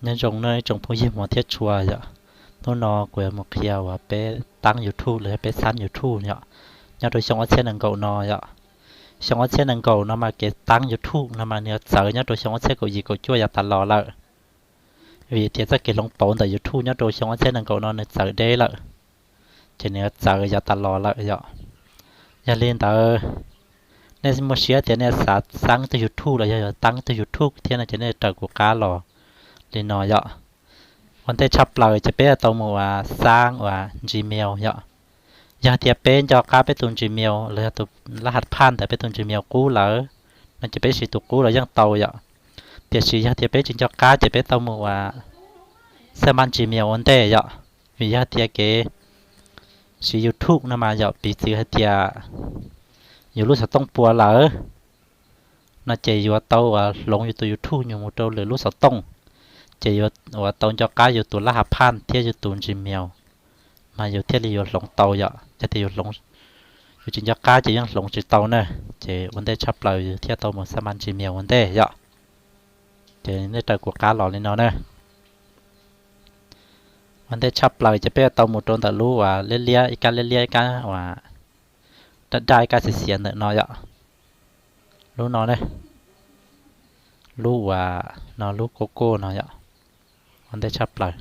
Nyob zoo nawb ib tsoom phooj ywg hmov thiab tshua yom. Hnub no kuv yuav mus qhia uas peb taab YouTube los yog peb xaab YouTube yom, nyob rau xyoo ob txhiab nees nkaum no yom. Xyoo ob txhiab nees nkaum no mas kev taab YouTube no mas nws yuav txawv nyob rau xyoo ob txhiab kaum yim kaum cuaj yav tas los lawm. Vim tias txoj kev hloov pauv ntawm YouTube nyob rau xyoo ob txhiab nees nkaum no nws txawv deb lawm, ces nws yuav txawv yav tas los lawm yom. Yog li ntawd, nej muaj siab tias nej xav xaab tug YouTube los yog yuav taab tug YouTube thiab no ces nej raws kuv qab los li no yom. Ua ntej tshaj plaws ces peb yuav tau mus uas xaab uas Gmail yom. Yog tias peb nco qab peb tus Gmail los yog tus lab has phaj ntawm peb tus Gmail qub lawm no ces peb siv tus qub los yeej tau yom. Tiam sis yog tias peb tsis nco qab ces peb tau mus uas xab mas Gmail ua ntej yom. Vim yog tias kev siv YouTube no mas yom piv txwv hais tias yus lub xov tooj puas lawm no ces yuav tau uas hloov yus tus YouTube nyuam mus rau lwm lub xov tooj, ces yuav uas tau nco qab yus tus lab has phaj thiab yus tus Gmail mas yus thiaj li yuav hloov tau yom. Yog tias yus hloov, yus tsis nco qab ces yeej hloov tsis tau na. Ces ua ntej tshaj plaws yus thiaj tau mus xab mas Gmail ua ntej yom. Ces nej raws kuv qab los li no na. Ua ntej tshaj plaws ces peb yuav tau mus rau ntawm lub uas liab liab ib kab liab liab ib kab uas daj daj ib kab xiav xiav ntawm no yom. Lub no ne, lub uas no lub koj koj no yom. Ua ntej tshaj plaws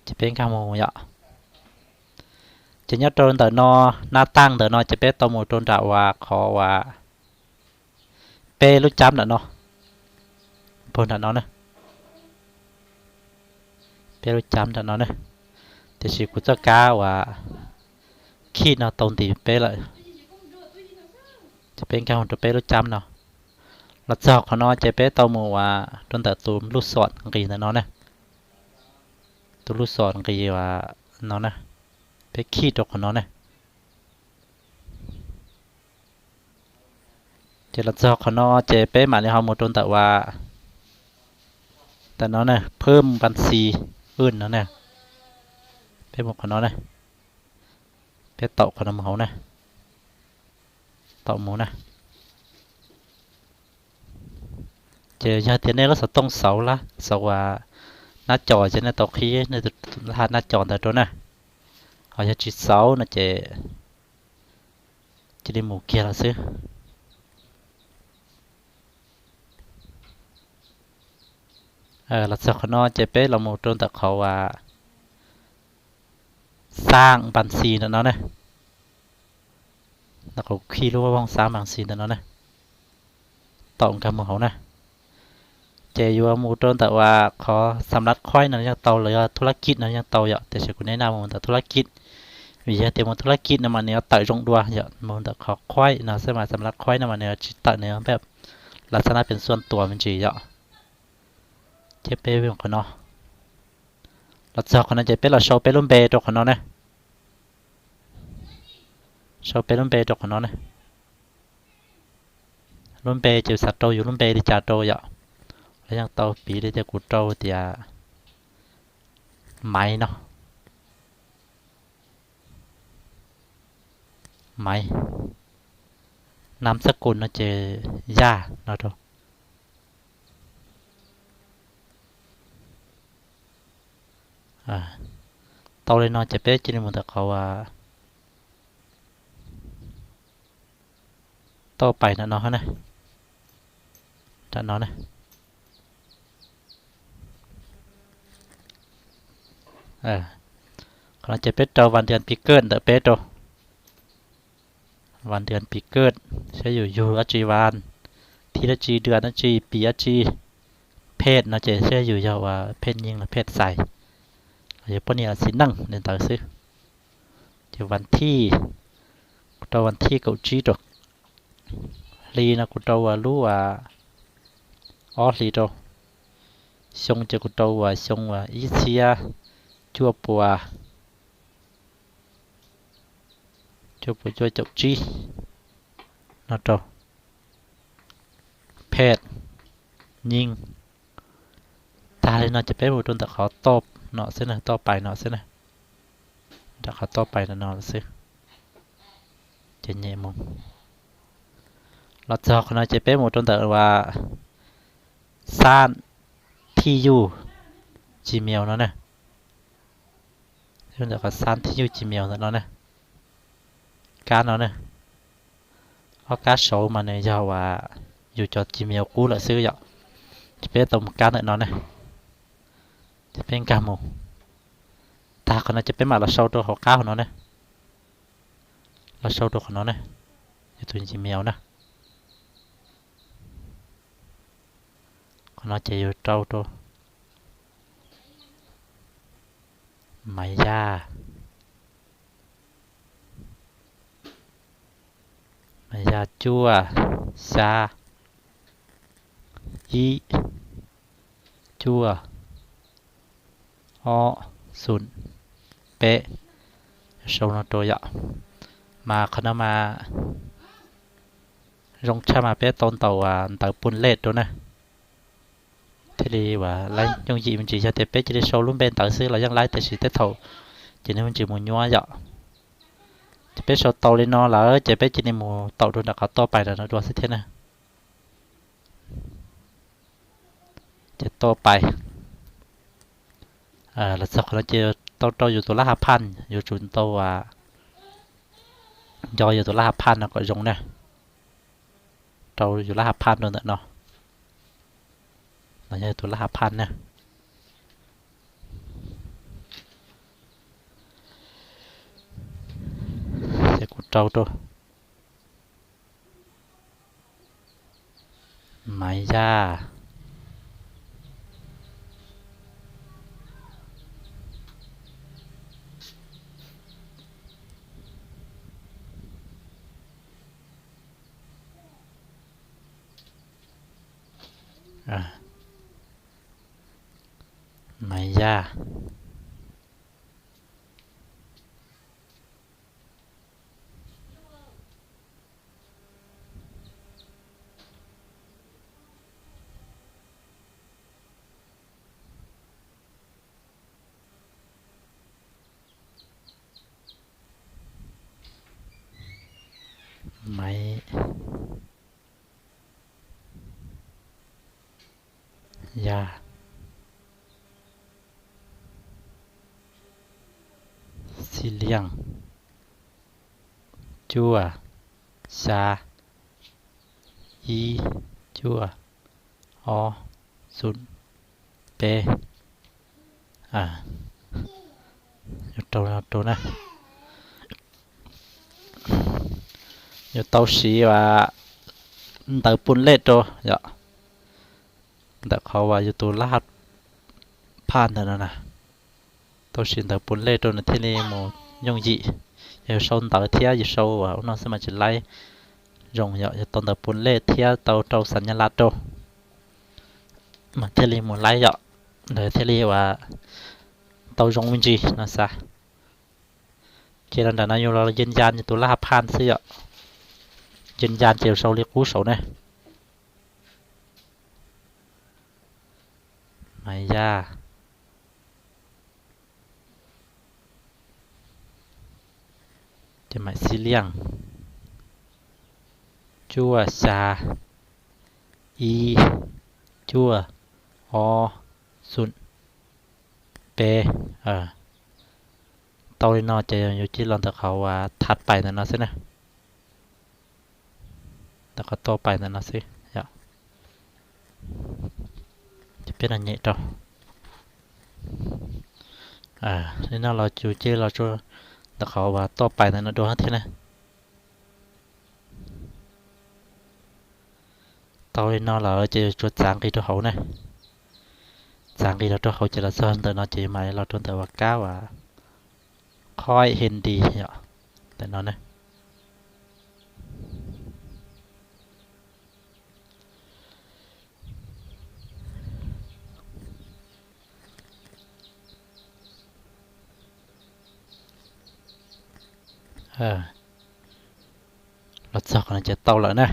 ces peb nkag mus yom. Ces nyob rau ntawm no, nab taaj ntawm no ces peb tau mus rau nram uas qhov uas peb lub cab nram no, npuag nram no ne, peb lub cab nram no ne. Tiam sis kuv txoj kab uas khij no tau ntim peb lawm, ces peb nkag mus rau peb lub cab no. Los txog qhov no ces peb tau mus uas rau ntawm tus lub xom nqis ntawm no ne, tus lub xom nqis uas no na, peb khij rau qhov no ne. Ces los txog qhov no ces peb mam li ho mus rau ntawm uas ntawm no ne, phwb npas xis wj no ne, peb mus qhov no ne, peb taum qhov no mus hauv na, taum mus na. Ces yog tias nej lub xov tooj xauv lab xauv uas nab cos ces nej tau qhib nej lab has nab cos ntawd rau na. Ho yog tsis xauv no ces cia li mus kiag los xwb. Los txog qhov no ces peb los mus rau ntawm qhov uas xab npas xis ntawm no ne, ntawm qhov khij lub vooj xab npas xis ntawm no ne, taum nkag mus hauv na. Ces yuav mus rau ntawm uas qhov xam lav khuaib no yeej tau los yog thub lab kij no yeej tau yom, tiam sis kuv neb na mus ntawm thub lab kij. Vim yog tias mus thub lab kij no mas nws yuav tawm zoo dua yom, mus ntawm qhov khuaib no xwb mas xam lav khuaib no mas nws yuav tsis tawm, nws yuav npaj lav xab nab pes xuam tuas me ntsis yom. Ces peb qhov no, los txog qhov no ces peb los sau peb lub npe rau qhov no ne. Sau peb lub npe rau qhov no ne. Lub npe ces xav rau yus lub npe li cas rau yom. Los yeej tau, piv li tias kuv rau tias Maiv no, Maiv, nam xab kus no ces Yaj no rau. Tau li no ces peb cia li mus ntawm qhov uas tauj pais nram no ne, nram no ne. Qhov no ces peb rau vas dias pis kawj ntawm peb rau. Vas dias pis kawj, saib yus yug dab tsi vas, thib dab tsi, dua dab tsi, pis dab tsi, phej no ces saib yus yog uas phej nyiv los phej xais, los yog poj niam los txiv neej li ntawd xwb. Ces vas thij, kuv rau vas thij kaum tsib rau. Hli no kuv rau uas lub uas ob hlis rau. Xyoo ces kuv rau uas xyoo uas ib txhiab cuaj puas, cuaj puas cuaj caum tsib no rau. Phej nyiv. Tag li no ces peb mus rau ntawm qhov tauj no xwb na, tauj pais no xwb na. Nram qhov tauj pais no xwb. Ces nyem mus. Los txog qhov no ces peb mus rau ntawm uas xab thij yuj. Gmail no ne. Ntawm qhov xab thib nyuj Gmail ntawm no ne. Kab no ne. Ob kab saud mas nws yog uas yus cov Gmail qub lawm xwb yom. Ces peb tau mus kab ntawm no ne. Ces peb nkag mus. Tag qhov no ces peb mam los sau rau hauv qab hauv no ne. Los sau rau qhov no ne. Yus tus Gmail na. Qhov no ces yus rau rau Maiv Yaj. Maiv Yaj cuaj, xya, ib, cuaj, ob, xum, peb. Sau no rau yom. Mas qhov no mas zoo tshaj mas peb tau ntaus ntawv pus lej rau na. Thiaj li uas laib yooj yim me ntsis, yog tias peb cia li sau lub npe ntawd xwb los yeej laib, tiam sis tej thaum ces nws me ntsis mus nyuaj yom. Ces peb sau tau li no lawm ces peb cia li mus taum rau nram qhov tuaj pais ntawm no dua xwb thiab na. Ces tuaj pais. Los txog qhov no ces tau rau yus tus lab ha phaj, yuav tsum tau nco yus tus lab ha phaj no kom zoo na. Rau yus lab ha phaj rau ntawm no. No yog tus lab ha phaj na. Ces kuv rau rau Maiv Yaj. Maiv Yaj. Maiv Yaj. Xij Liaj. Cuaj, xya, ib, cuaj, ob, xum, peb. Rau, rau na. Yuav tau siv ntawv pus lej rau yom. Ntawm qhov uas yus tus lab ha phaj ntawm no na, tau siv ntawv pus lej rau nws thiaj li mus yooj yim. Yog yus sau ntawv thiab yus sau ua no xwb mas tsis laib zoo yom. Yog tau ntawv pus lej thiab tau rau xas nyas las rau mas thiaj li mus laib yom. Ntawd thiaj li uas tau zoo me ntsis no xav. Ces los nram no yus los yws yas yus tus lab ha phaj xwb yom. Yws yas ces yus sau li qub saud ne. Maiv Yaj. Ces Maiv Xij Liaj. Cuaj, xya, ib, cuaj, ob, xum, peb. Tau li no ces yus cia li los ntawm qhov uas thas pais ntawm no xwb na. Ntawm qhov tuaj pais ntawm no xwb yom. Ces peb los nyem rau. Li no los yus cia li los ntawm qhov uas tuaj pais ntawm no dua thiab na. Tau li no lawm ces yuav tsum txav nqis rau hauv na. Txav nqis los rau hauv ces los txog ntawm no ces yus mam li los rau ntawm uas kab uas qhov hendi yom, ntawm no ne. Los txog qhov no ces tau lawm na.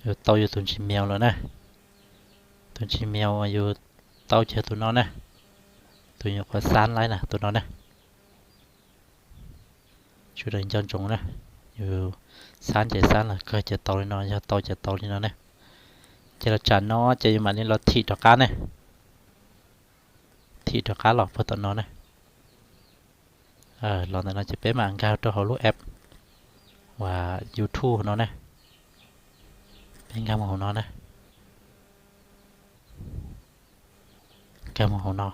Yus tau yus tus Gmail lawm na. Tus Gmail uas yus tau ces tus no na. Tus nyuam qhuav xab laib na, tus no na. Sawv daws nco ntsoov na, yus xab ces xab los kawg ces tau li no, yog tau ces tau li no ne. Ces los tsam no ces yus mam li los thim rov qab ne. thim rov qab los puag tom no na. Los ntawm no ces peb mam nkag rau hauv lub app uas YouTube no na. Peb nkag mus hauv no na. Nkag mus hauv no.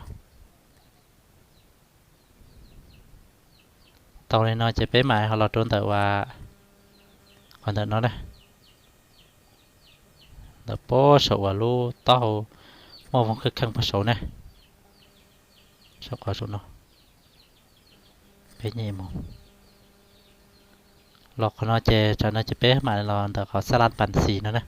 Tau li no ces peb mam ho los rau ntawm uas qhov ntawm no na. Ntawm puag saum uas lub taub hau muaj voog kheej kheej puag saud ne. Saum qhov saum no. Peb nyem mus. Los qhov no ces tsam no ces peb mam los ntawm qhov xab laj npas xis no na.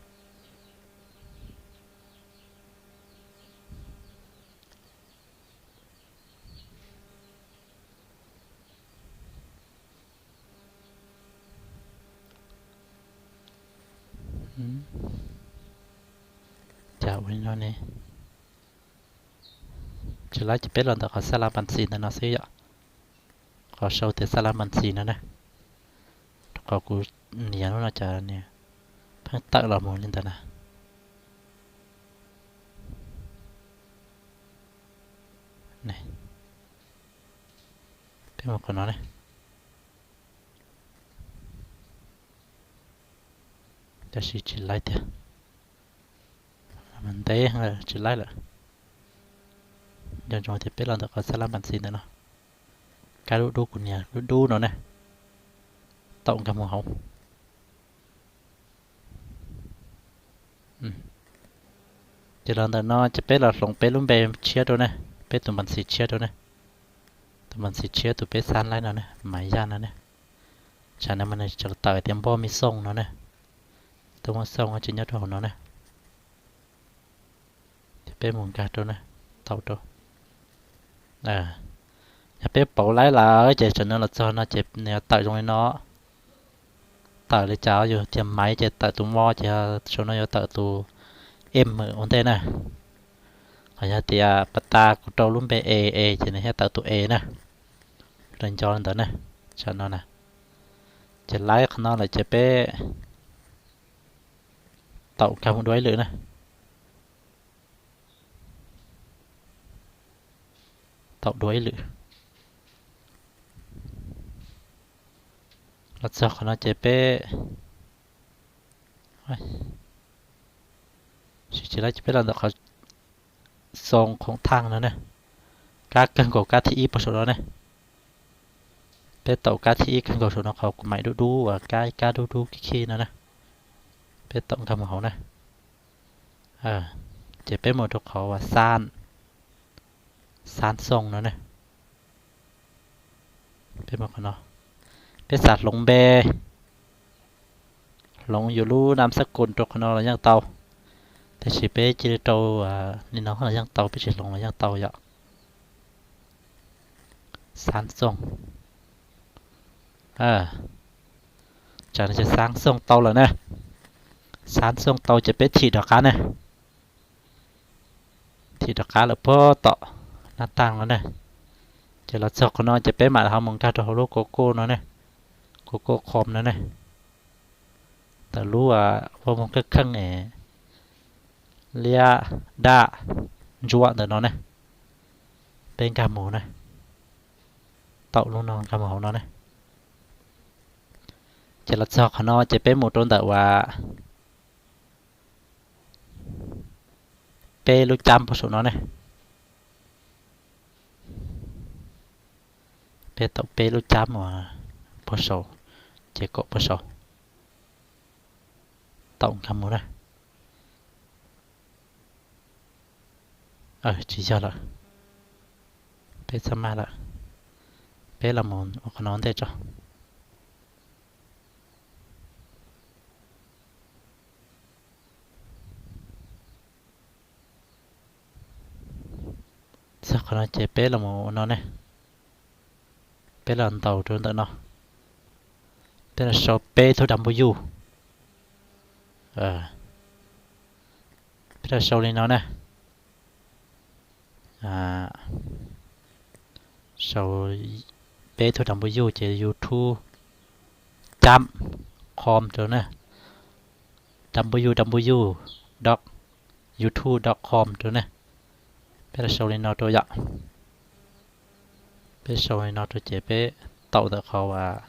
Cas ua li no ne? Tsis laib ces peb los ntawm qhov xab laj npas xis ntawm no xwb yom. Qhov sau tias xab laj npas xis no na. Rau qhov kuv nias lub no cas nias pheej tawm los mus li ntawd na. Peb mus qhov no ne. Tab sis tsis laib tiag. Ntev tsis laib lawm. Nco ntsoov tias peb los ntawm qhov xab laj npas xis ntawm no. Kab dub dub kuv nias dub dub no ne. Tau nkag mus hauv. Ces los ntawm no ces peb los hloov peb lub npe tshiab rau ne, peb tus npas xis tshiab rau ne. Tus npas xis tshiab tus peb xab laib no ne, Maiv Yaj no ne. Tsam no mas nws tseem tawm tias Npoj Mej Xooj no ne. Npoj Mej Xooj tseem nyob rau hauv no ne. Ces peb mus nkag rau na, tau rau. Yog peb pauv laib lawm ces tsam no los txog no ces nws yuav tawm zoo li no. Tawm li cas yus tias Maiv ces tawm tus mo ces saum no yuav tawm tus M ua ntej na. Ho yog tias pas tas kuv rau lub npe E E ces nws thiaj tawm tus E na. Los nco li ntawd na, tsam no na. Ces laib qhov no lawm ces peb tau nkag mus dua ib lwm na. Tau dua ib lwm. Los txog qhov no ces peb, tsis laib ces peb los ntawm qhov xoo khoom thaj no ne. Kab kawg nkaus kab thib ib puag saum no ne. Peb tau kab thib ib kawg nkaus saum no qhov kuv maim dub dub uas kab kab dub dub khib khib no na. Peb tau nkag mus hauv na. Ces peb mus rau qhov uas xab, xab xoo no ne. Peb mus qhov no, peb xav hloov npe, hloov yus lub nam xab kus rau qhov no los yeej tau. Tab sis peb cia li rau li no los yeej tau, peb tsis hloov los yeej tau yom. Xab xoo. Tsam no ces xab xoo tau lawm na. Xab xoo tau ces peb thim rov qab ne. Thim rov qab lawm puag tom nab tag no ne. Ces los txog qhov no ces peb mam ho mus nkag rau hauv lub Google no ne. Google Chrome no ne. Ntawm lub ua voog kheej kheej es liab daj ntsuab ntawm no ne. Peb nkag mus na. Tau lub no nkag mus hauv no ne. Ces los txog qhov no ces peb mus rau ntawm uas peb lub cab puag saum no ne. Peb tau peb lub cab uas puag saum, ces kaum puag saum. Tau nkag mus na. Tsis yog lawm. Peb txhob maj lawm. Peb los mus ua qhov no ua ntej tso. Txog qhov no ces peb los mus ua no ne. Peb los ntaus rau ntawm no. Peb los sau peb tug W. Peb los sau li no na. Sau peb tug W ces YouTube cab com rau na. W W W dot youtube dot com rau na. Peb los sau li no rau yom. Peb sau li no rau ces peb tau ntawm qhov uas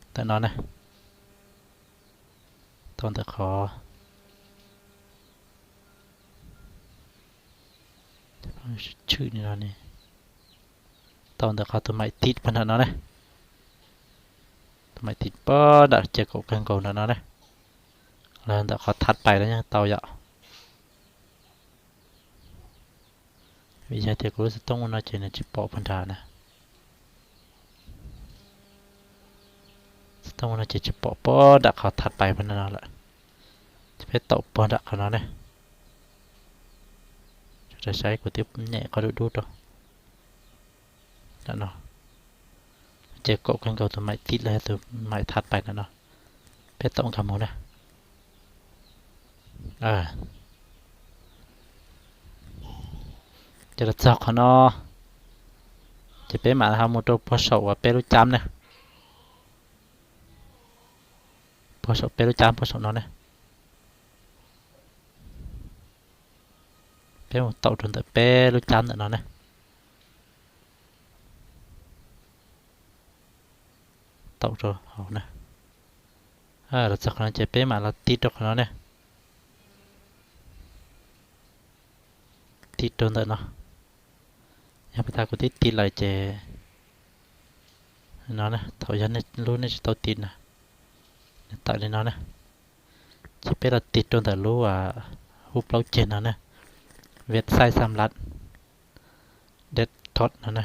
ntawm no ne, tau ntawm qhov tshwm li no ne, tau ntawm qhov tus maim tiv puag nram no ne, tus maim tiv puag nram cia kaum kawg nkaus nram no ne, los ntawm qhov thab pais los yeej tau yom. Vim yog tias kuv lub xov tooj ua no ces nws tsis pom puag nrad na. Xov tooj ua no ces tsis pom puag nram qhov thab pais puag nram no lawm. Ces peb tau puag nram qhov no ne. Saib kuv twb nyem qhov dub dub rau. Nram no ces kaum kawg nkaus tus maim tiv los yog tus maim thab pais nram no. Peb tau nkag mus na. Ces los txog qhov no ces peb mam ho mus rau puag saum uas peb lub cab ne. Puag saum peb lub cab puag saum no ne. Peb mus tau rau ntawm peb lub cab ntawm no ne. Tau rau hauv na. Los txog qhov no ces peb mam los tiv rau qhov no ne. Tiv rau ntawm no. Yog pas tas kuv twb tiv lawm ces no, thaum yog lub nej tsis tau tiv na, nws tawm li no na. Ces peb los tiv rau ntawm lub hub plaub ceg no na, website xam lab desktop no na.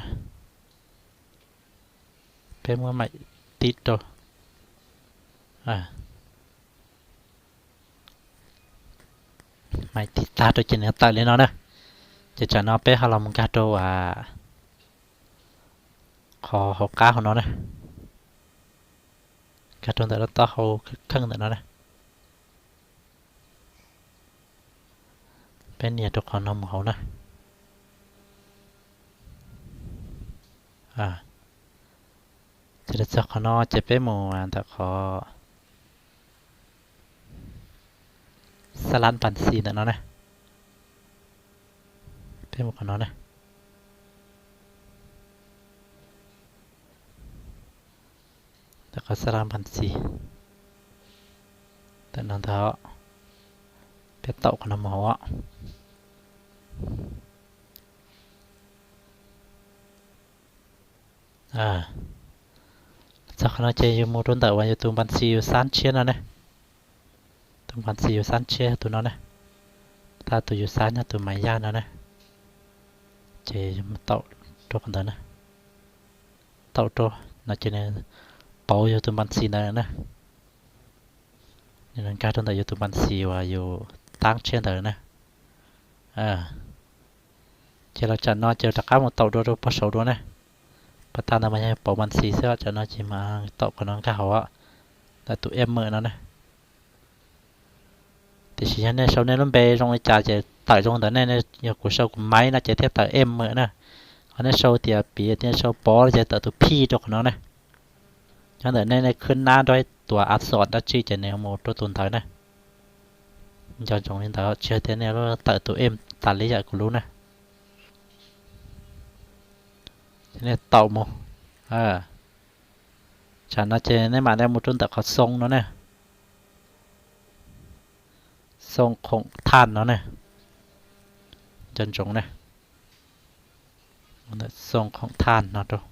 Peb muab maim tiv rau, maim tiv tag rau ces nws tawm li no na. Ces tsam no peb ho los mus nkag rau qhov hauv qab hauv no na, nkag rau ntawm lub taub hau kheej ntawm no na. Peb nias rau qhov no mus hauv na. Ces los txog qhov no ces peb mus ntawm qhov xab lab npas xis ntawm no na. Peb mus qhov no na. Ntawm qhov xab lab npas xis ntawm no ntag. Peb taum qhov no mus hauv. Txog qhov no ces yus mus rau ntawm uas yus tus npas xis yus xab tshiab no ne. Tus npas xis yus xab tshiab tus no ne. Tab tus yus xab nyob tus mais yaj no ne. Ces yus mus taum rau qhov ntawd na. Taum rau no ces nws pauv yus tus npas xis ntawd na. Nws nkag rau ntawm yus tus npas xis uas yus tab tshiab ntawd na. Ces los tsam no ces rov qab mus taum dua rau puag saud dua na. Pas tag ntawd mas yog pauv npas xis xwb, tsam no ces mas taum qhov no nkag hauv ntawm tus em no na. Tiam sis yog nej sau nej lub npe zoo li cas ces tawm zoo ntawm nej, yog kuv sau kuv maiv no ces thiaj tawm em na. Ho nej sau tias piv tias sau pov ces tawm tus phij rau qhov no na. Nyob ntawm nej, nej khwb nab nrog ib tus a xom dab tsi ces nws mus rau tus ntawd na. Nco ntsoov li ntawd, tsis yog tias nej lub tawm tus em tas li yam kuv lub na. Ces nej taum mus. Tsam no ces nej mam li mus rau ntawm qhov xoo no ne. Xoo khoom thaj no ne. Nco ntsoov ne. Mus ntawm xoo khoom thaj no rau.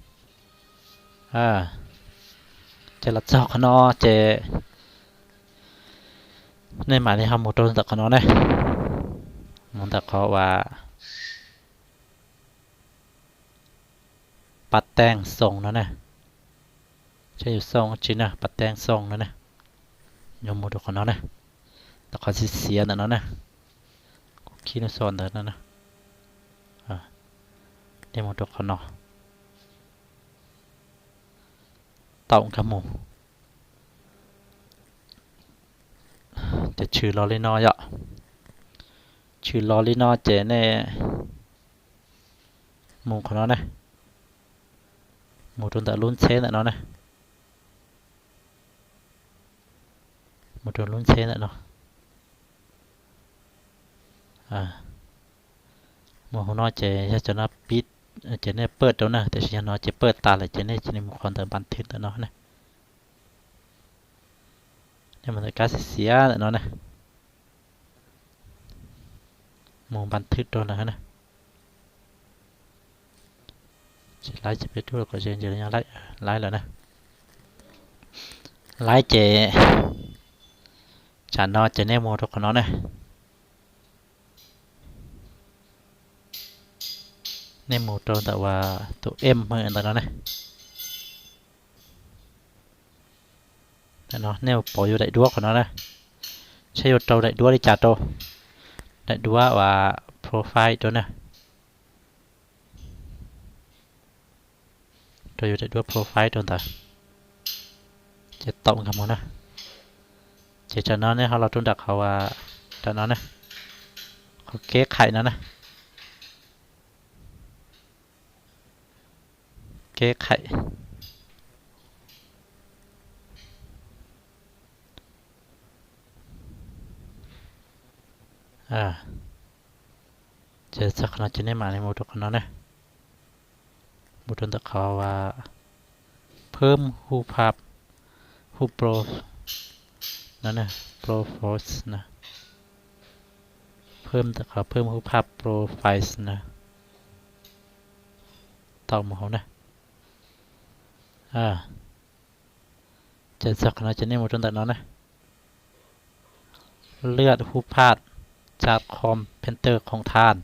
Ces los txog qhov no ces nej mam li ho mus rau ntawm qhov no ne. Mus ntawm qhov uas pas teej xoo no ne. Saib yus xoo tsi na, pas teej xoo no ne. Yuav mus rau qhov no ne, ntawm qhov xiav xiav ntawm no ne. Kuv khij lub xov ntawd no na. Nej mus rau qhov no. Taum nkag mus. Ces tshwm los li no yom. Tshwm los li no ces nej mus qhov no ne. Mus rau ntawm lub ntxheb ntawm no ne. Mus rau lub ntxheb ntawm no. Mus hauv no ces yog cov no pib ces nej pawj rau na, tiam sis yog no ces pawj tas lawm ces nej cia li mus qhov ntawm npas thwb ntawm no na. Nej mus ntawm kab xiav xiav ntawm no na, mus npas thwb rau ntawd na. Tsis laib ces peb rub los kom ze ntsis, yog laib lawm na. Laib ces tsam no ces nej mus rau qhov no na. Nej mus rau ntawm uas tus em ntawm no ne. Nej pauv yus daim duab qhov no na. Saib yuav rau daim duab li cas rau. Daim duab uas profile rau na. Rau yus daim duab profile rau ntawd, ces tau nkag mus na. Ces tsam no nej ho los rau nram qhov, nram no na, qhov kev qhais no na. Kev qhais. Ces txog qhov no ces nej mam li mus rau qhov no na. Mus rau ntawm qhov phwm hu phab, hu pro no, profiles na. Phwm ntawm qhov phwm hu phab profiles na. Tau mus hauv na. Ces txog qhov no ces nej mus rau ntawm no na. Lwaj hu phab, tsab com penter khoom thas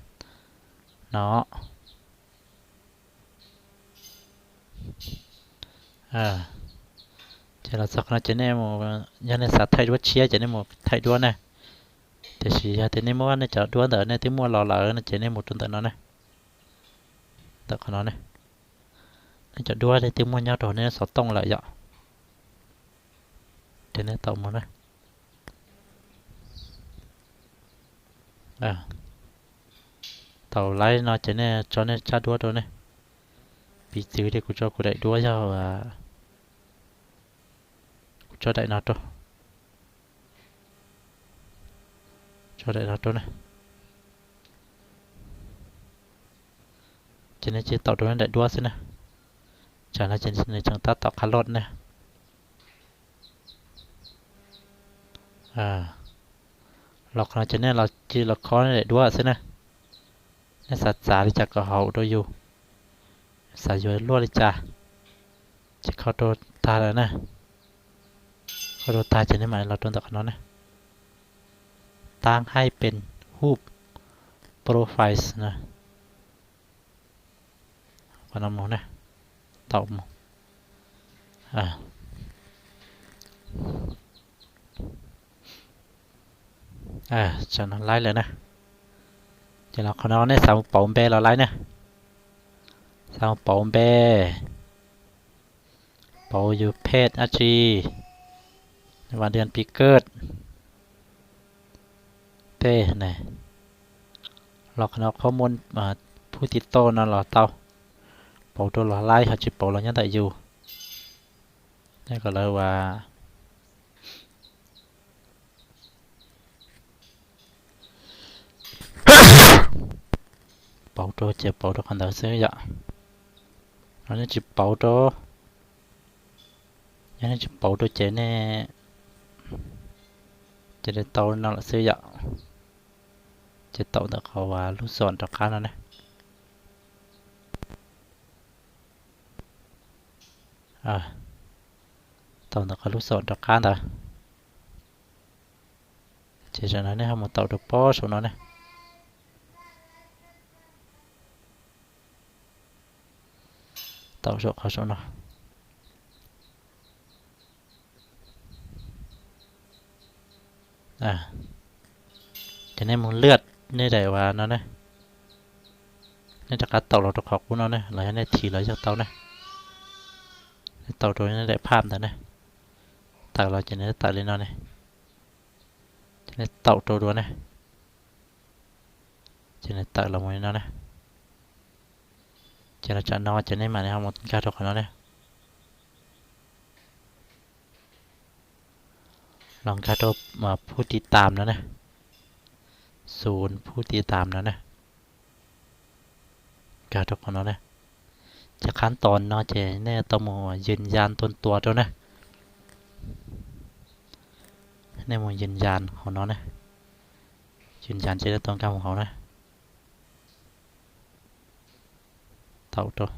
no. Ces los txog qhov no ces nej mus, yog nej xav thaij duab tshiab ces nej mus thaij duab na. Tiam sis yog tias nej muab nej cov duab ntawm nej twb muaj los lawm no ces nej mus rau ntawm no na. Ntawm qhov no ne. Nej cov duab nej twb muaj nyob rau nej xov tooj lawm yom. Ces nej tau mus na. Tau laib no ces nej tso nej tsab duab rau ne. Piv txwv tias kuv tso kuv daim duab yog, kuv tso daim no rau. Tso daim no rau na. Ces nej tsis tau rau nej daim duab xwb na. Tsam no ces nws tseem tab tom qha loj ne. Los qhov no ces nej los cia los kho nej daim duab xwb na. Nej xav txav li cas kom haum rau yus, xav yuav luaj li cas, ces kho rau tag lawm na. Kho rau tag ces nej mam los rau ntawm qhov no na. Tab haib pes hub profiles na. Qhov no mus na, tau mus. Tsam no laib lawm na. Ces los qhov no nej xav mus pauv npe los laib na. Xav mus pauv npe, pauv yus phet dab tsi, vas dias pis kawj tej ne. Los qhov no qhob muaj phub tiv tauj no los tau. Pauv rau los laib, ho tsis pauv los nyob ntawm yus. Nej kom lawv ua pauv rau ces pauv rau qhov ntawd xwb yom. No nej tsis pauv rau, yog nej tsis pauv rau ces nej, ces tau no lawm xwb yom. Ces tau ntawm qhov lub xom rov qab no ne. Tau ntawm qhov lub xom rov qab ntawd. Ces zaum no nej ho mus tau rau pob saum no ne. Tau saum qhov saum no. Ces nej mus lwaj nej daim uas no ne. Nej rov qab tau los rau qhov qub no ne, los yog nej thim los yog tau ne. Nej tau rau nej daim phaj ntawd ne. Tawm los ces nej tawm li no ne. Ces nej tau rau dua ne. Ces nej tawm los mus li no ne. Ces los tsam no ces nej mam li ho mus nkag rau qhov no ne. Los nkag rau phub tiv tam no ne. Xus phub tiv tam no ne. Yog rau qhov no ne, ces qhab tos no ces nej tau mus yws yas tua tua rau na. Nej mus yws yas hauv no na, yws yas ces nej tau nkag mus hauv na, tau rau.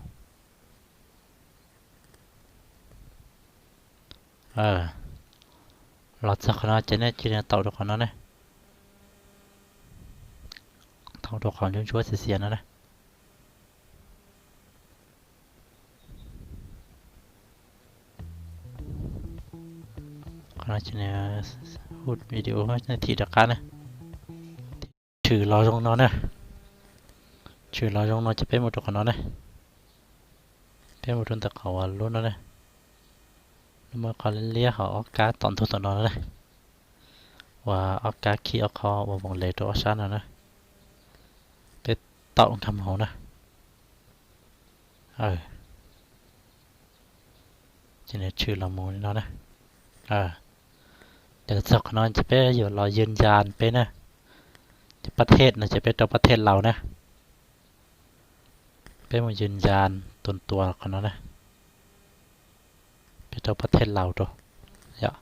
Los txog qhov no ces nej cia li tau rau qhov no ne, tau rau qhov ntsuab ntsuab xiav xiav no na. Qhov no ces, video nej thim rov qab na, tshwm los zoo no na, tshwm los zoo no ces peb mus rau qhov no ne, peb mus rau ntawm qhov uas lub no ne, lub muaj qhov liab liab hauv ob kab tom ntug tom no na, uas ob kab khij ob qho uas voos le rau ob sab no na, peb tau nkag mus hauv na. Ces nws tshwm los mus li no na. Ces txog qhov no ces peb yuav los yws yas peb na, ces pab thej no ces peb rau pab thej laus na, peb mus yws yas tua tua qhov no na, peb rau pab thej laus rau, yom,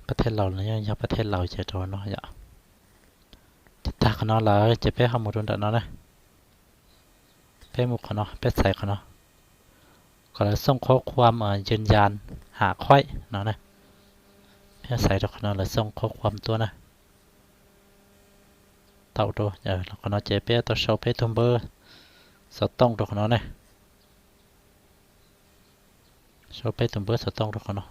pab thej laus los yeej yog pab thej laus ces rau no yom. Ces tag qhov no lawm ces peb ho mus rau nram no na, peb mus qhov no peb xaiv qhov no, kom lawv xooj khuab khuam yws yas ham khuaib no na, peb xaiv rau qhov no lawv xooj khuab khuam tuaj na. Tau rau, qhov no ces peb tau sau peb tug npawb xov tooj rau qhov no ne, sau peb tus npawb xov tooj rau qhov no,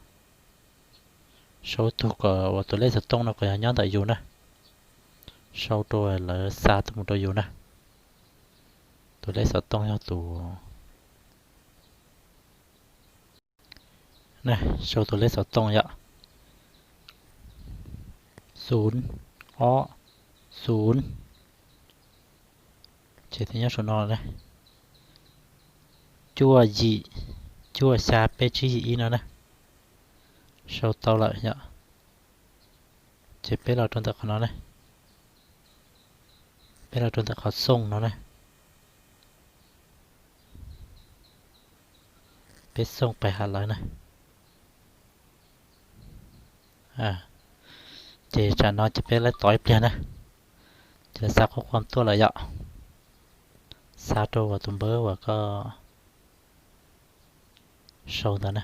sau tug kom uas tus lej xov tooj no kom yog nyob ntawm yus na, sau rau lawv xa tuaj mus rau yus na. Tus lej xov tooj yog tus, sau tus lej xov tooj yom, xum, ob, xum, ces nyob saum no, cuaj yim, cuaj xya peb tsib yim ib no na. Sau tau lawm yom, ces peb los rau ntawm qhov no ne, peb los rau ntawm qhov xooj no na, peb xooj pais hauv lawv na. Ces tsam no ces peb laib tos ib pliag na, ces lawv xa khuab khuam tuaj lawm yom, xa rau uas tus npawb uas koj sau ntawd na.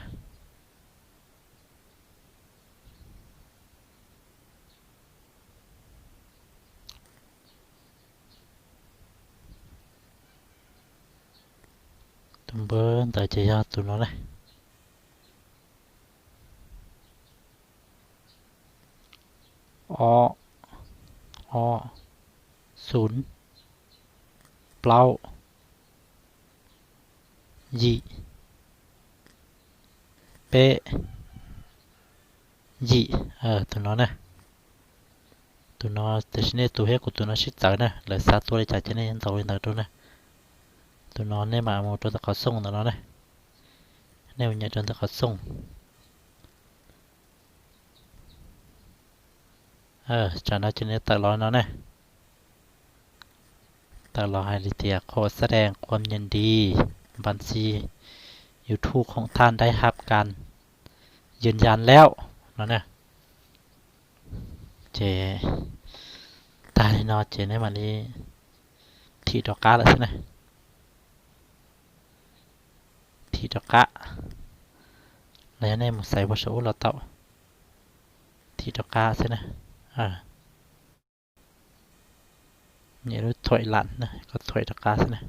Tus npawb ntawd ces yog tus no na, ob, ob, xum, plaub, yim, peb, yim, tus no na. Tus no tam sim nej tus thiab kuv tus no sib txawv na, lawv xa tuaj li cas ces nej ntaus li ntawd rau na. Tus no nej mam mus rau ntawm qhov xooj ntawm no na, nej mus nyem rau ntawm qhov xooj. Tsam no ces nej tawm los no ne, tawm los hais li tias ขอแสดงความยินดี บัญชียูทูบของท่านได้รับการยืนยันแล้ว no na. Ces tag li no ces nej mam li thim rov qab lawm xwb na. Thim rov qab, los yog nej mus xaiv puag saum ub los tau. Thim rov qab xwb na. Nyem lub thuam lam na, koj thuam rov qab xwb na.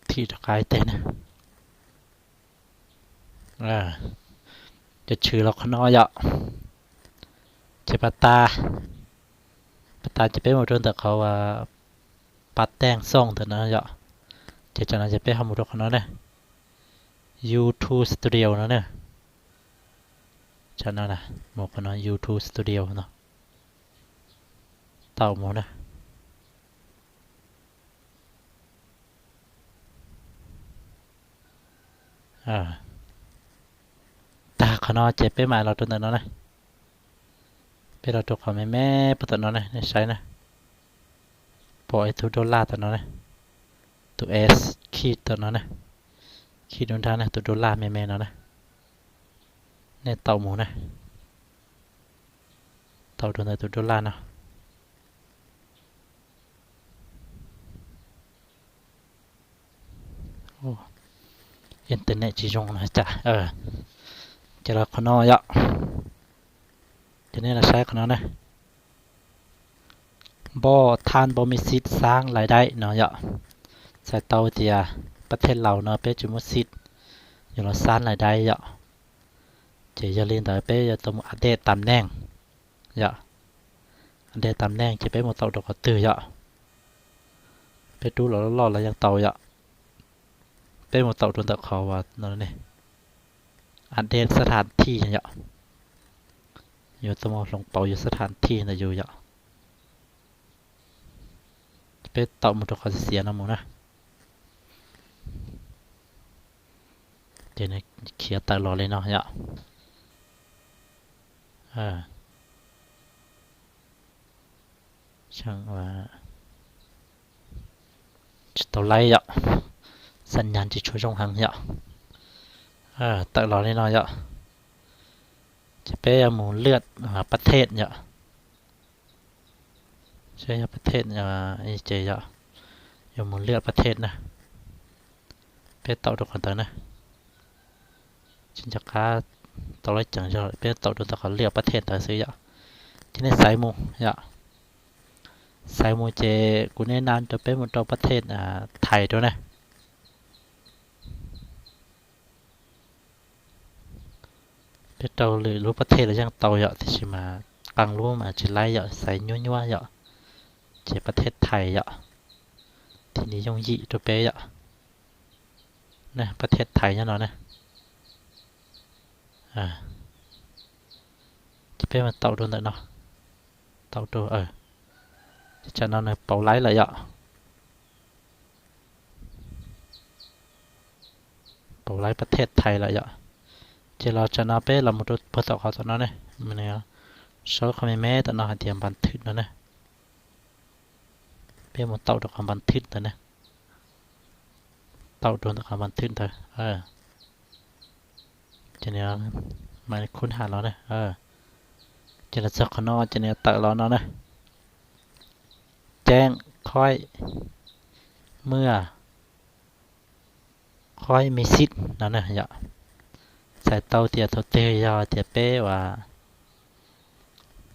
Thim rov qab ib teg na. Ces tshwm los qhov no yom. Ces pas tas, pas tas ces peb mus rau ntawm qhov pas teej xooj ntawm no yom. Ces tsam no ces peb ho mus rau qhov no ne, YouTube Studio no ne. Tsam no mus qhov no YouTube Studio no, tau mus na. Tag qhov no ces peb mam los rau ntawm no na. Peb los rau qhov me me puag tom no ne, nej saib na. Pom ib tug dollar tom no ne, tus S khij tom no ne, khij dua nrab ne, tus dollar me me no na. Nej tau mus na, tau rau ntawm tus dollar no. Internet tsis zoo no cas. Ces los qhov no yom, ces nej los saib qhov no na. Npoj thaj npoj me xib xab lais daim no yom. Txhais tau tias pab thej laus no peb tsis muaj xib, yuav los xab lais daim yom. Ces yog li ntawd peb yuav tau mus update tam neej yom. Update tam neej ces peb mus tau rau qhov twg yom? Peb rub los loj los yeej tau yom. Peb mus tau rau ntawm qhov uas no ne, update xab tham thij yom. Yuav tau mus hloov pauv yus xab tham thij ntawm yus yom. Peb tau mus rau qhov xiav xiav no mus na. Ces khiav tawm los li no yom. Tsis tau laib yom, xab nyas tsis tshua zoo heev yom. Tawm los li no yom. Ces peb yuav mus lwaj pab thej yom. Seb yog pab thej ces yog yuav mus lwaj pab thej na. Peb tau rau qhov ntawd na. Tsis nco qab tau lab ceev zog, peb tau rau ntawm qhov lwaj pab thej ntawd xwb yom. Ces nej xaiv mus yom. Xaiv mus ces kuv neb na rau peb mus rau pab thej Thais rau ne. Peb rau lwm lub pab thej los yeej tau yom, tiam sis mas qee lub mas tsis laib yom, xaiv nyuab nyuab yom. Ces pab thej Thais yom, thiaj li yooj yim rau peb yom. Pab thej Thais nyob no ne. Ces peb mus tau rau ntawm no, tau rau, ces tsam no nws pauv laib lawm yom. Pauv laib pab thej Thais lawm yom. Ces los tsam no peb los mus rau puag tom qhov tom no ne, saib qhov me me tom no hais tias npas thwm no ne. Peb mus tau rau qhov npas thwm ntawd ne. Tau rau ntawm qhov npas thwm ntawd. Ces nws mam khub has los na. Ces los txog qhov no ces nws tawm los no na. Ceeb khoib muaj khoib me xib no na yom. Txhais tau tias thaum twg yog tias peb uas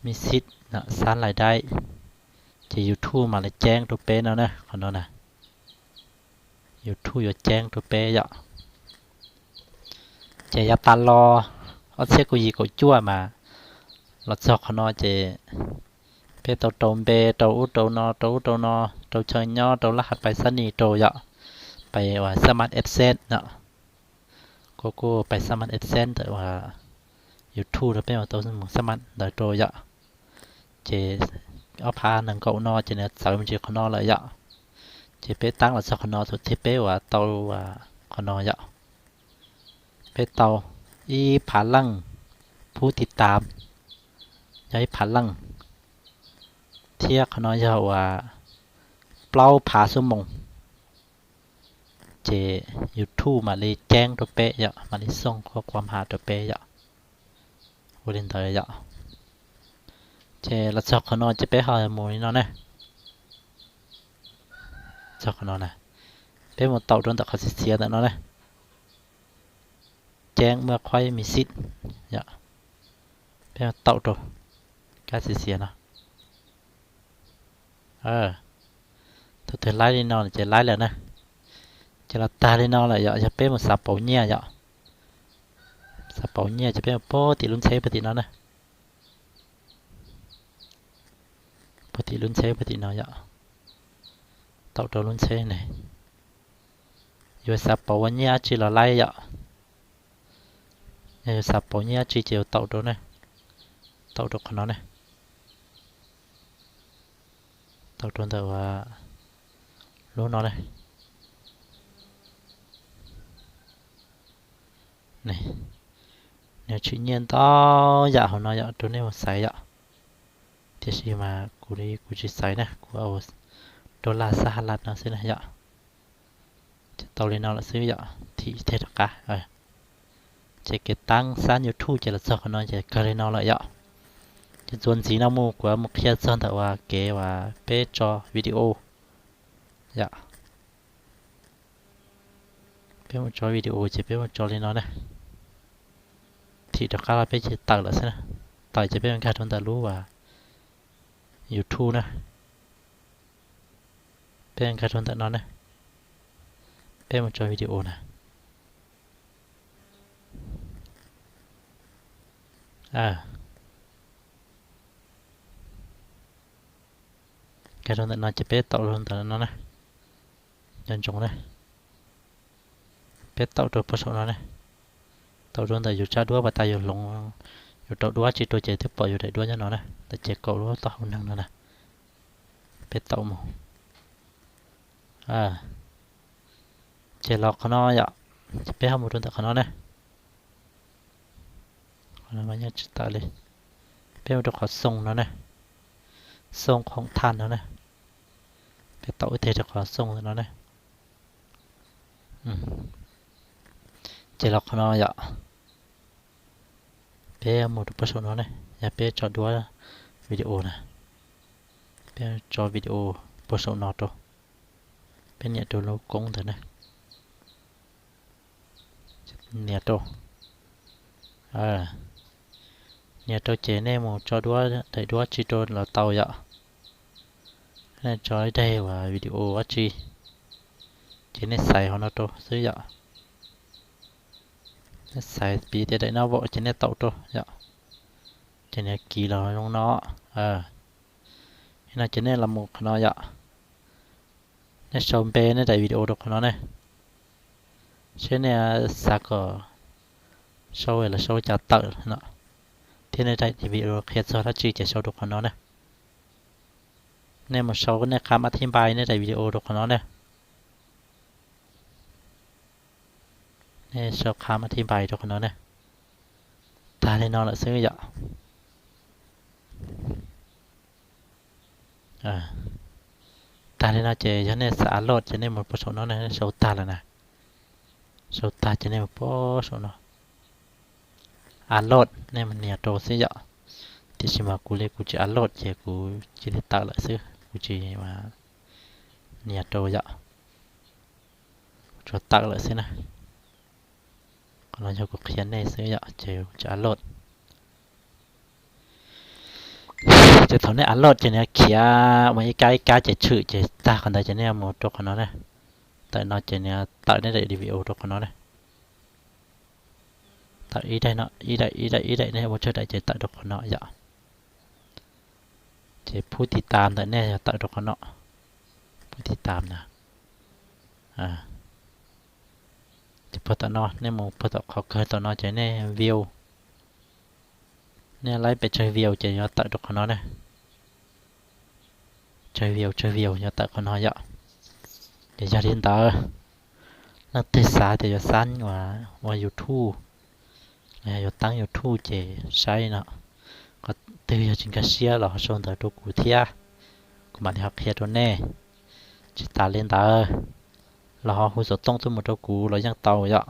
me xib xab lais daim, ces YouTube mam li ceeb rau peb no na, qhov no na. YouTube yuav ceeb rau peb yom. Ces yav tas los ob txhiab kaum yim kaum cuaj mas los txog qhov no ces peb tau rau npe, rau ub rau no, rau ub rau no, rau chaw nyob, rau laj hais pais xab nis rau yom, pais uas xab mas AdSense no. Kuv kuj pais xab mas AdSense ntawm uas YouTube rau peb uas tau mus xab mas ntawd rau yom. Ces ob phav nees nkaum no ces nws txawv me ntsis qhov no lawm yom. Ces peb taab los txog qhov no thaum twg peb uas tau qhov no yom. Peb tau ib phav leej phub tiv tam, yog ib phav leej, thiab qhov no yog uas plaub phav xuab moos, ces YouTube mam li ceeb rau peb yom, mam li xooj qhuab quav mham rau peb yom. Ua li ntawd yom. Ces los txog qhov no ces peb ho mus li no ne. Txog qhov no na, peb mus tau rau ntawm qhov xiav xiav ntawm no ne. Ceeb muaj khoib me xib yom. Peb tau rau kab xiav xiav no. Thaum twg laib li no ces laib lawm na. Ces los tag li no lawm yom, yog peb mus xav pauv nyiaj yom. Xav pauv nyiaj ces peb mus puag tim lub ntxheb puag tim no na. Puag tim lub ntxheb puag tim no yom. Tau rau lub ntxheb ne. Yuav xav pauv ua nyiaj dab tsi los laib yom. Yog yuav xav pauv nyiaj dab tsi ces yuav tau rau ne. Tau rau qhov no ne. Tau rau ntawm lub no ne. Nws tshwm nyiaj ntau yam hauv no yom, rau nej mus xaiv yom. Tiam sis mas kuv li kuv tsis xaiv na, kuv ua dollar xab ha las no xwb na yom. Ces tau li no lawm xwb yom, thim teg rov qab. Ces kev taab xab YouTube ces los txog qhov no ces kawg li no lawm yom. Ces txuas ntxiv no mus kuv mus qhia txog ntawm uas kev uas peb tso video yom. Peb mus tso video ces peb mus tso li no na. Thim rov qab los peb ces tawm lawm xwb na. Tawm ces peb mus nkag rau ntawm lub uas YouTube na. Peb nkag rau ntawm no na. Peb mus tso video na. Nkag rau ntawm no ces peb taum rau ntawm no na. Nco ntsoov na. Peb taum rau puag saum no na. Taum rau ntawm yus tsab duab pas tas yus hloov, yus rau duab tsi rau ces twb pom yus daim duab nyob no na, ntawm ces kaum lub taub hau neeg no na. Peb taum mus. Ces los qhov no yom, ces peb ho mus rau ntawm qhov no na. Qhov no mas yeej tsis tawm li. Peb mus rau qhov xoo no na, xoo khoom thaj no na. Peb taum ib teg rau qhov xoo no na. Ces los qhov no yom, peb mus rau puag saum no ne, yog peb tso duab video na, peb tso video puag saum no rau, peb nias rau lub koob ntawd na, nias rau, nias rau ces nej mus tso duab daim duab tsi rau los tau yom. Nej tso ib daim uas video dab tsi ces nej xaiv hauv no rau xwb yom. Nej xaiv piv tias daim no vom ces nej taum rau yom. Ces nws kiv los zoo no. No ces nej los mus qhov no yom. Nej sau npe nej daim video rau qhov no ne, seb nej xav kom sau los sau li cas tawm no, thiab nej daim video qhia txog dab tsi ces sau rau qhov no na. Nej mus sau nej qhab mab thib npai nej daim video rau qhov no na. Nej sau qhab mab thib npai rau qhov no na. Tag li no lawm xwb yom. Tag li no ces yog nej xav upload ces nej mus puag saum no ne, sau tag lawm na. Sau tag ces nej mus puag saum no. Upload nej mus nias rau xwb yom. Tiam sis mas kuv li kuv tsis upload ces kuv cia li tawm lawm xwb, kuv tsis nias rau yom. Tsuas tawm lawm xwb na. Qhov no yog kuv qhia nej xwb yom, ces kuv tsis upload. Ces thaum nej upload ces nws khiav mus ib kab ib kab ces tshwm ces tag qhov ntawd ces nej mus rau qhov no na. Tawm no ces nws tawm nej daim video rau qhov no na. Tawm ib daim no, ib daim ib daim ib daim nej ua tsawg daim ces tawm rau qhov no yom. Ces phub tiv tam ntawm nej yog tawm rau qhov no. Phub tiv tam na. Ces puag tom no nej mus puag tom qhov kawg tom no ces nej view. Nej laib pes tsawg view ces yuav tawm rau qhov no ne. Tsawg view tsawg view yuav tawm qhov no yom. Ces yog li ntawd, leej twg xav tias yuav xab ua YouTube los yog yuav taab YouTube ces saib no. Qhov twg yog tsis nkag siab los ho sau ntawv rau kuv thiab, kuv mam li ho qhia rau nej. Tsis tas li ntawd los ho hu xov tooj tuaj mus rau kuv los yeej tau yom.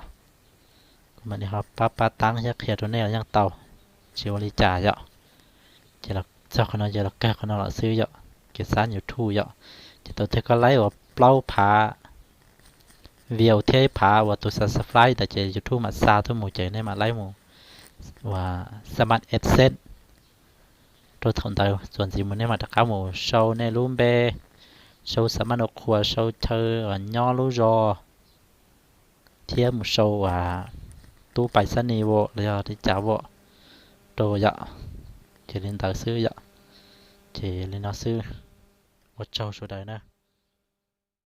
Kuv mam li ho pab pab taab thiab qhia rau nej los yeej tau, tsis ua li cas yom. Ces txog qhov no ces los kawg qhov no lawm xwb yom, kev xab YouTube yom. Ces thaum twg koj laib ua plaub phav view thiab ib phav uas tus subscribe ntawd ces YouTube mam xa tuaj mus ces nej mam laib mus ua smart adsense. Rau thaum ntawd txuas ntxiv mus nej mam rov qab mus sau nej lub npe, sau xa maj nau qhua, sau chaw nyob lub zos, thiab mus sau uas tub pais xab nis vom los yog li cas vom rau yom. Ces li ntawd xwb yom. Ces li no xwb. Ua tsaug sawv daws na.